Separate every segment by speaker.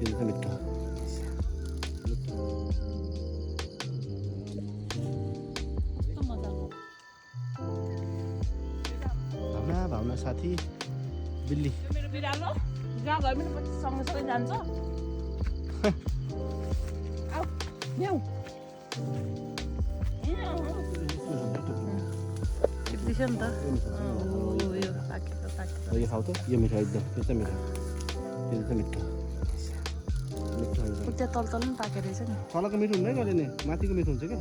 Speaker 1: मिठो भावना साथी बिल्ली
Speaker 2: मेरो बिरालो जहाँ गए पनि पछि सँगसँगै जान्छ आऊ ल्याऊ दिस नि त यो पाकेको
Speaker 1: यो खाऊ त यो मिठो एकदम यो चाहिँ मिठो यो चाहिँ मिठो मिठो हुन्छ
Speaker 2: कुच्चा तल पनि पाकेको रहेछ नि
Speaker 1: तलको मिठो हुँदैन कहिले नि माथिको मिठो हुन्छ क्या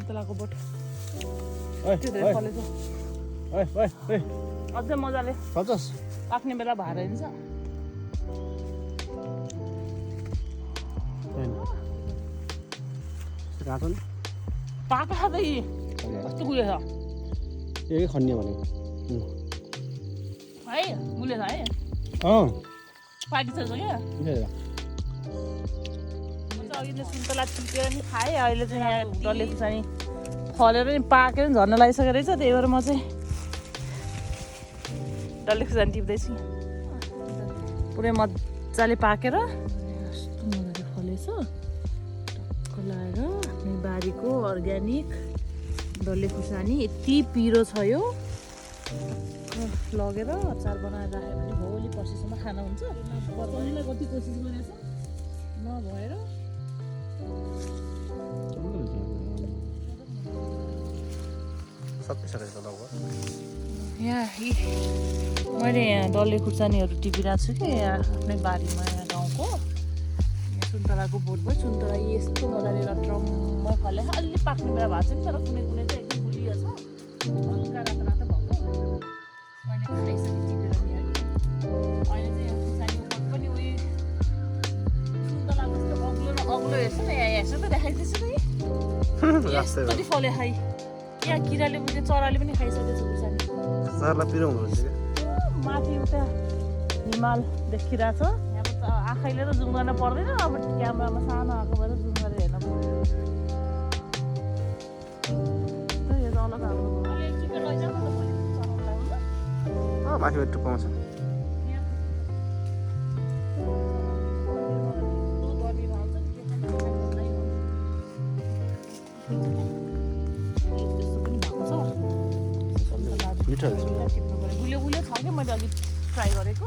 Speaker 2: सुन्तलाको बोट
Speaker 1: ओइ
Speaker 2: फलेछ
Speaker 1: ओइ ओइ ओइ
Speaker 2: अझै मजाले
Speaker 1: फल्छस्
Speaker 2: पाक्ने बेला भएर हिँड्छ
Speaker 1: काँचो नि
Speaker 2: पाएको छ त यी कस्तो गुलेछ
Speaker 1: यही खन्ने भने
Speaker 2: है गुलेछ है पाकिसक्छ क्या अघि नै सुन्तला टिपेर नि खाएँ अहिले चाहिँ यहाँ डल्ले खुर्सानी फलेर नि पाकेर नि झर्न लागिसकेको रहेछ त्यही भएर म चाहिँ डल्ले खुर्सानी टिप्दैछु पुरै मजाले पाकेर यस्तो मजाले फलेछ टक्क लाएर आफ्नै बारीको अर्ग्यानिक डल्ले खुर्सानी यति पिरो छ यो लगेर अचार बनाएर राख्यो भने भोलि पर्सिसम्म खाना हुन्छ बचाउनुलाई कति कोसिस गरेछ नभएर यहाँ मैले यहाँ डल्ले खुर्सानीहरू टिपिरहेको छु कि यहाँ आफ्नै बारीमा यहाँ गाउँको यहाँ सुन्तलाको बोट भयो सुन्तला यस्तो मजाले रटरम्म फले अलि पाक्ने बेला भएको छ कि तर कुनै कुनै चाहिँ एकदम गुलियो छ हल्का रातो रातो भएको मैले खाइसकेँ टिपेर नि अहिले चाहिँ यहाँ खुर्सानीको बोट पनि उयो सुन्तलाको जस्तो अग्लो न अग्लो हेर्छ नि यहाँ हेर्छ त देखाइदिएछु नि यस्तो फले खाइ यहाँ किराले पनि चराले पनि खाइसकेको छ खुर्सानी
Speaker 1: सरलाई पिरो हुनुहुन्छ क्या
Speaker 2: माथि उता हिमाल देखिरहेछ यहाँ त आँखैले त जुम गर्न पर्दैन अब क्यामेरामा सानो आएको भएर जुम गरेर हेर्न पर्छ
Speaker 1: माथि बेट्टु पाउँछ मिठो हुन्छ
Speaker 2: गुलियो गुलियो छ क्या मैले अघि ट्राई गरेको